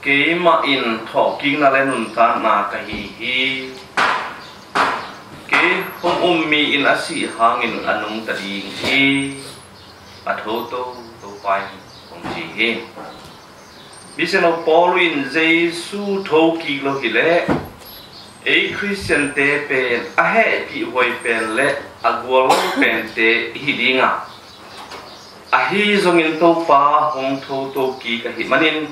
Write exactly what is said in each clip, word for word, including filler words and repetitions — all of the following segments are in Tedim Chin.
Keimah in thawhkikna le nuntakna ka hi hi. Kei hong um mi in a sih hangin a nungta ding hi. A thoto Topa in hong ci hi. Misiangtho Paul in Jesu thokik lo hileh ei Khristiante pen a hehpih huai pen le a gual lo pente i hi ding a, ahi zongin Topa hong thoto kik ahih manin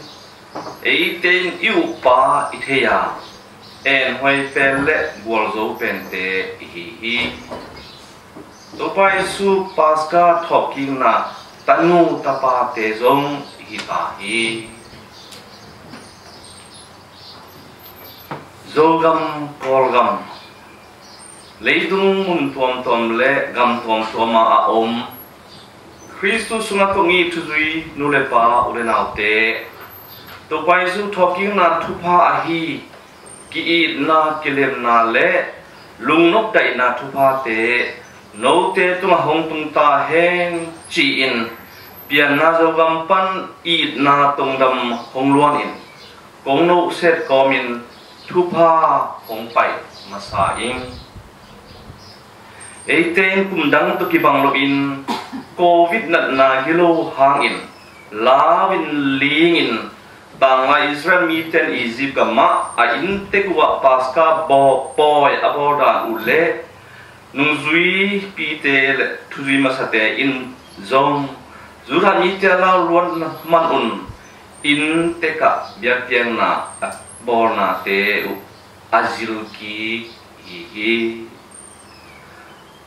eite in i uppa i thei a, enhuai pen le gualzo pente i hi hi. Topa Jesu Paska thawhkikna tanu tapate zong i hi ta hi. Zogam, Kawlgam, leitung mun tuamtuam le gam tuamtuam ah a om Khristu sungah kong it thuzui nu le pa, u le naute, Topa Jesu thawhkikna thupha ahi ki-itna, kilemna le lungnop daihna thuphate note tungah hong tung ta hen ci-in Pianna Zogam pan itna tongdam hong luan in kong nohset kawmin thupha hong pai masa ing. Eite in kum dang tawh kibang loin Covid natna hi lo hangin lau in ling in tanglai Israel mite in Egypt gamah a inntek uhah Paska baw-, pawi a bawl dan uh le nungzuipite le thuzui masate in zong Judah mite a lau luat manun inntek ah biakpiakna a bawlnate uh a zil kik hi hi.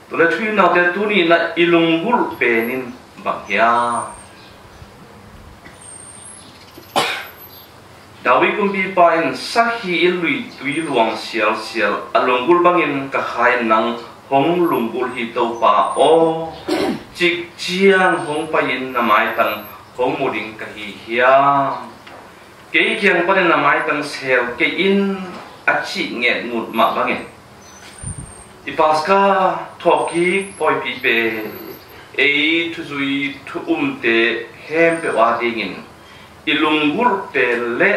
Tua le thu i naute, tuni in ah i lunggulh pen in bang hiam? David kumpipa in sakhi in luitui luang sialsial a lunggulh bangin ka kha in nang hong lunggulh hi Topa aw, cik ciang hong pai in na maitang hong mu ding ka hi hiam? Kei kiang panin na maitang sel kei in a cih ngetngut mah bangin i Paska thawhkik pawipi pen ei thuzui thu umte khempeuh adingin i lunggulhte le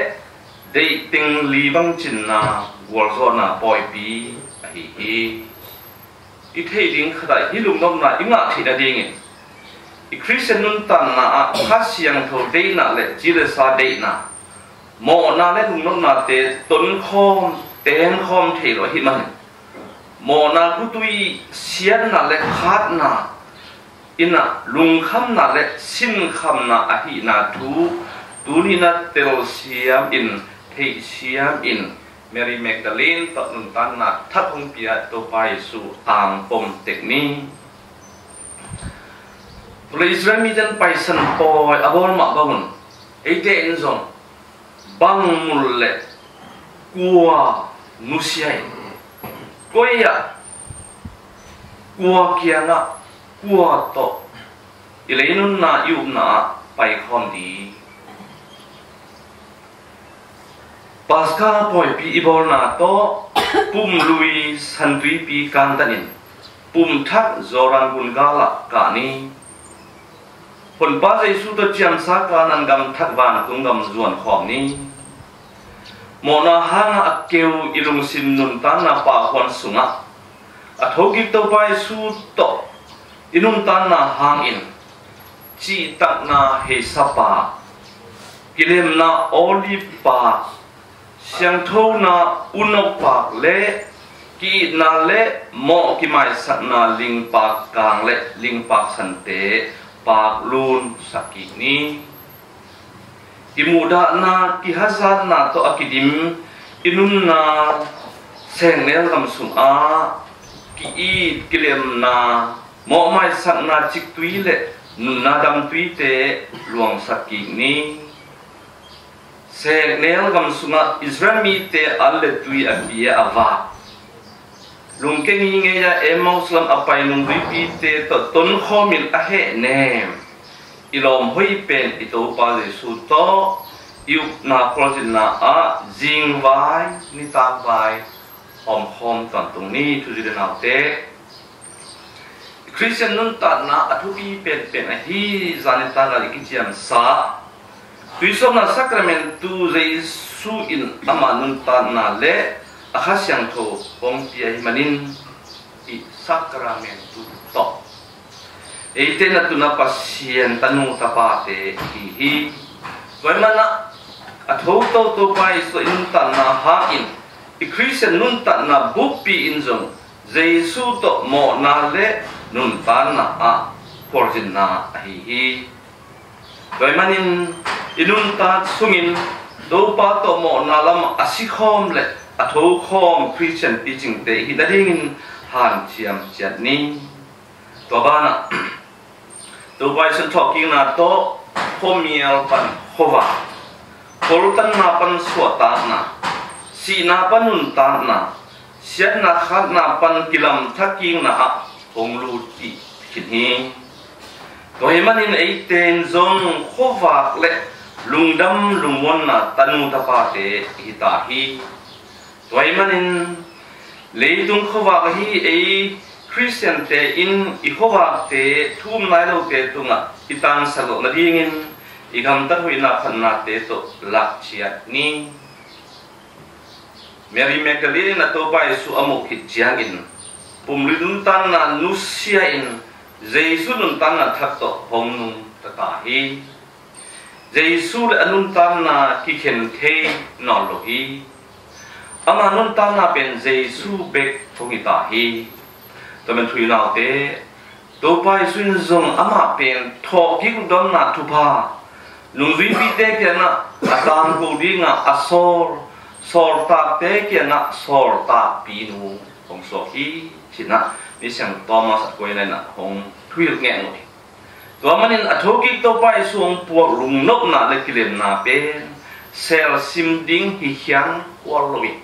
deihteng li bang cinna gualzawhna pawipi ahi hi. I theih ding khat ah hih lungnopna i ngah theih nadingin i Khristian nuntakna ah Kha Siangtho deihna le ci le sa deihna, mawhna le lungnopnate tonkhawm, tengkhawm thei lo ahih manin mawhna gutui siatna le khatna in ah lungkhamna le sinkhamna ahihna thu tuni in ah telsiam in, theihsiam in, Mary Magdalene tawh nuntakna thak hong pia Topa Jesu angpom tek ni. Tua le Israel mite in Paisan pawi a bawl mah bangun eite in zong bang mul le kua nusia in, koi ah, kua kiangah, kua tawh i lei nunna, i upna ah paikhawm ding? Paska pawipi i bawlna tawh pumlui Santuipi kantanin pumthak Jordan gun galah kah ni. Honpa Jesu tawh ciamsa Kanaan gam thak vantung gam zuankhawm ni. Mawhna hangah a keu i lungsim nuntakna pahhuan sungah a thokik Topa Jesu tawh i nuntakna hangin cihtakna heisa pak, kilemna olive pak, siangthona unok pak le ki-itna le mawh kimaisakna lingpak kang le lingpak sante pak lunsak kik ni. Kimuhdahna, kihazatna tawh a kidim i nunna sengnel gam sungah ki-it, kilemna, mawhmaisakna ciktui le nunna damtuite luangsak kik ni. Sengnel gam sungah Israel mite an le tui a pia a vak, lungke ngingei a Emmaus lam a pai nungzuipite tawh tonkhawmin a hehnem i lawm hoih pen i Topa Jesu tawh i upna khualzinna ah zingvai nitakvai hawmkhawm tawntung ni. Thuzui le naute, Khristian nuntakna a thupi penpen ahi zanitak ah i kiciamsa Tuisawpna sakramentu Jesu in amah nuntakna le a Kha Siangtho hong pia ahih manin hih sakramentu tawh eite na tun a Pasian tanu tapate ihi hi. Tua ahih manin a thotho Topa Jesu i nuntakna hangin i Khristian nuntakna buppi in zong Jesu tawh mawhna le nuntakna ah khualzinna ahi hi. Tua ahih manin i nuntak sungin Topa tawh mawhna lam a sikhawm le a thokhawm Khristian picingte i hih nadingin hanciam ciat ni. Tua banah Topa Jesu in thawhkikna tawh khuamial pan khuavak, kholtanna pan suahtakna, sihna pan nuntakna, siatna khatna pan kilamthak kikna ah hong lut khin hi. Tua ahih manin eite in zong khuavak le lungdam lungmuanna tanu tapate i hi ta hi. Tua ahih manin leitung khuavak ahi ei Khristiante in i khuavakte thu um nai lote tungah i tangsak loh nadingin i gamtat hoihna phatnate tawh lak ciat ni. Mary Magdalene in a Topa Jesu a muh khit ciangin pumlui nuntakna nusia in Jesu nuntakna thak tawh hong nungta ta hi. Jesu le a nuntakna kikhen thei nawn lo hi. Ama nuntakna pen Jesu bek hong hi ta hi. Tua manin thu i naute, Topa Jesu in zong amah pen thawhkik lungdamna thupha nungzuipite kiangah a tangko dinga a sawl, sawltakte kiangah sawltakpinu hong suak hi, ci-in ah Misiangtho Thomas Aquinas in ah hong thuhilh ngei uh hi. Tua manin a thokik Topa Jesu hong puak lungnopna le kilemna pen selsim ding hi khiang khual loin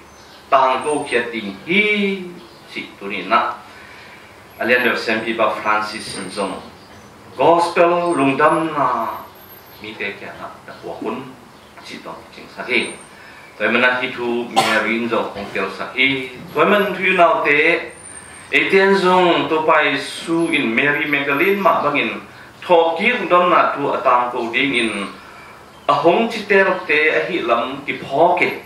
tangko khiat ding hi, cih tuni-in ah a lianbel siampipa Francis in zong gospel lungdamna mite kiangah na puak un, cih tawh cingsak hi. Tua ahih manin ah hih thu Mary in zong hong telsak hi. Tua ahih manin thu i naute, eite in zong Topa Jesu in Mary Magdalene mah bangin thawhkik lungdamna thu a tangko dingin a hong citelte ahih lam kiphawkin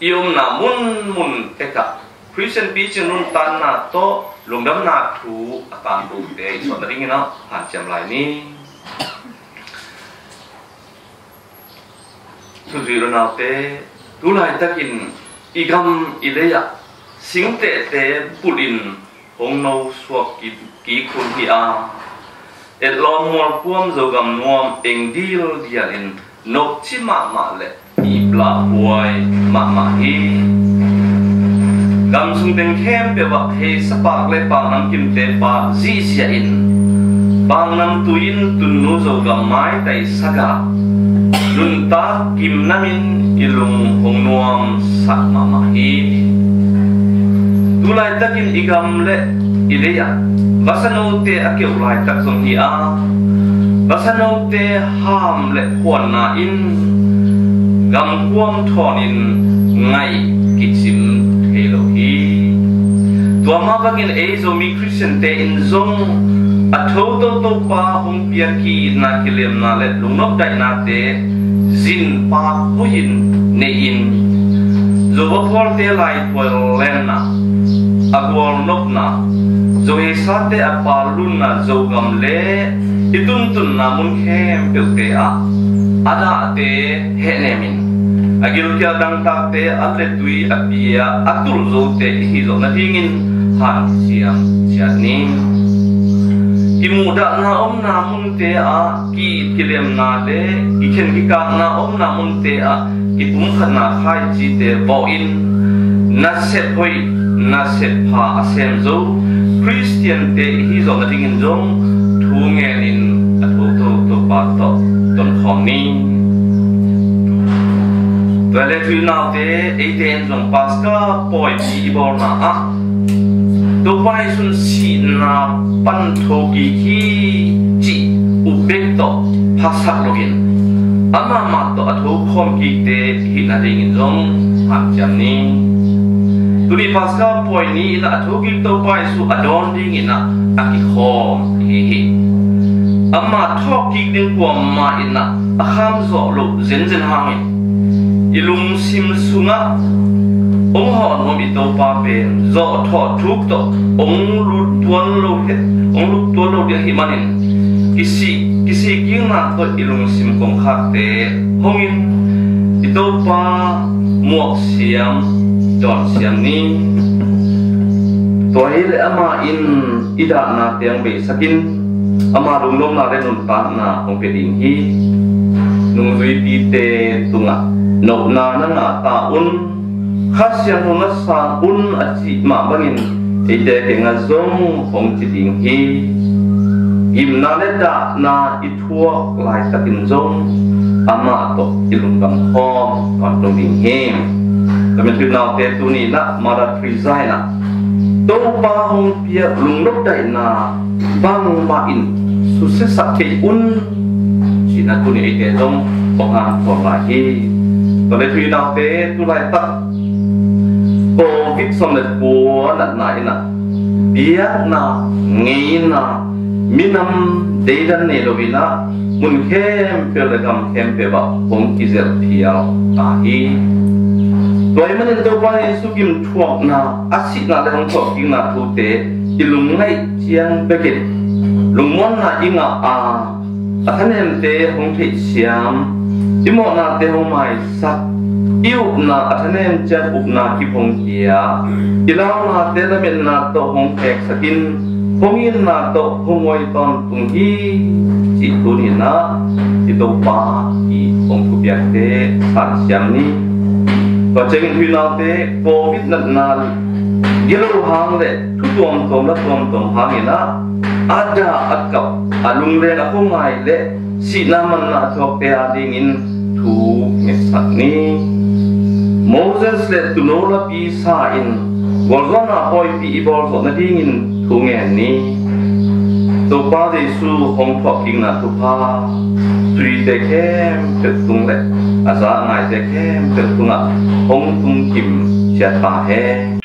i omna munmun tekah Khristian picing nuntakna tawh lungdamna thu a tangkote i suah nadingin ah hanciam lai ni. Thuzui unaute, tu laitakin i gam i lei-ah singtehte bulhin hong nosuak kik, kik hun hi a, etlawm mualkuam Zogam nuam eng dildialin nopci mahmah le iplahhuai mahmah hi. Gam sung teng khempeuh ah heisa pak le paknam kimte pak zihziah in paknam tui in tunnu Zogam maitaisak a, nuntak gimnamin i lung hong nuamsak mahmah hi. Tu laitakin i gam le i lei-ah vasanote a keuh laitak zong hi a, vasanote ham le khuanna in gamkuam thawnin ngaih kicim thei lo hi. Tua mah bangin ei Zomi Khristiante in zong a thotho Topa hong piak ki-itna, kilemna le lungnop daihnate zin pak hoihin nei-in, Zo vaphualte laithual lenna, a gualnopna, Zo heisate a palunna Zogam le i tuntunna mun khempeuhte ah a dahte hehnemin, a gilkial dangtakte a letui a pia a tulh zote i hi zawh nadingin hanciam ciat ni. Kimuhdahna omna munte ah ki-it kilemna le kikhen kikakna omna munte ah kipumkhatna khaicite vawhin nasep hoih nasep pha a sem zo Khristiante i hi zawh nadingin zong thu ngenin a thotho Topa tawh tonkhawm ni. Tua le thu i naute, eite in zong Paska pawipi i bawlna ah Topa Jesu in sihna pan thokik hi cih up bek tawh phasak loin amah mah tawh a thokhawm kikte i hih nadingin zong hanciam ni. Tuni Paska pawi ni-in ah a thokik Topa Jesu a dawn dingin ah a kikhawm i hi hi. Amah thawhkik ding kuamah in ah a kham zawh loh zenzen hangin i lungsim sungah hong hawn nuam i Topa pen zawhthawh thuk tawh hong lut tuan lo hi, hong lut tuan lo ding ahih manin kisik, kisik kikna tawh i lungsim kongkhakte hongin i Topa muak siam, dawn siam ni. Tua hi leh amah in i dahnate hong beisak in ama lunglawmna le nuntakna hong pia ding hi. Nungzuipite tungah nopna na ngah ta un, Kha Siangtho na sang un a cih mah bangin eite kiangah zong hong ci ding hi. Gimna le dahna i thuak laitakin zong amah tawh i lungdam khawm tawntung ding hi. Ka min thuitnaute, tuni in ah Mother Teresa in ah Topa hong piak lungnop daihna bangmah in susiasak kei un, cih in ah tuni eite zong hong hanthawn lai hi. Tua leh thuitnaute, tulaitak Covid sawm le kua natna in ah biakna, ngeina, minam deidan nei lo in ah mun khempeuh le gam khempeuh ah hong kizelh phial ta hi. Tua ahih manin Topa Jesu gimthuakna, a sihna le hong thawhkikna thute i lungngaih ciang bekin lungmuanna i ngah a, a thanemte hong theihsiam, i mawhnate hong maisak, i upna a thanem ciang upna kip hong pia, i launate lametna tawh hong pheksak in, hong itna tawh hong ngawi tawntung hi, cih tuni in ah i Topa i hong thupiakte sansiam ni. Tua ciangin thuitnaute, Covid natna gilo hang le thu tuamtuam la tuamtuam hangin ah a dah a kap, a lungleng a khuangai le sihna manna a thuakte adingin thu ngetsak ni. Moses le Tuuno lapi sa-in gualzawhna pawipi i bawl zawh nadingin thu ngen ni. Topa Jesu hong thawhkikna thupha tuite khempeuh tung le a za a ngaite khempeuh tungah hong tungkim ciat ta hen.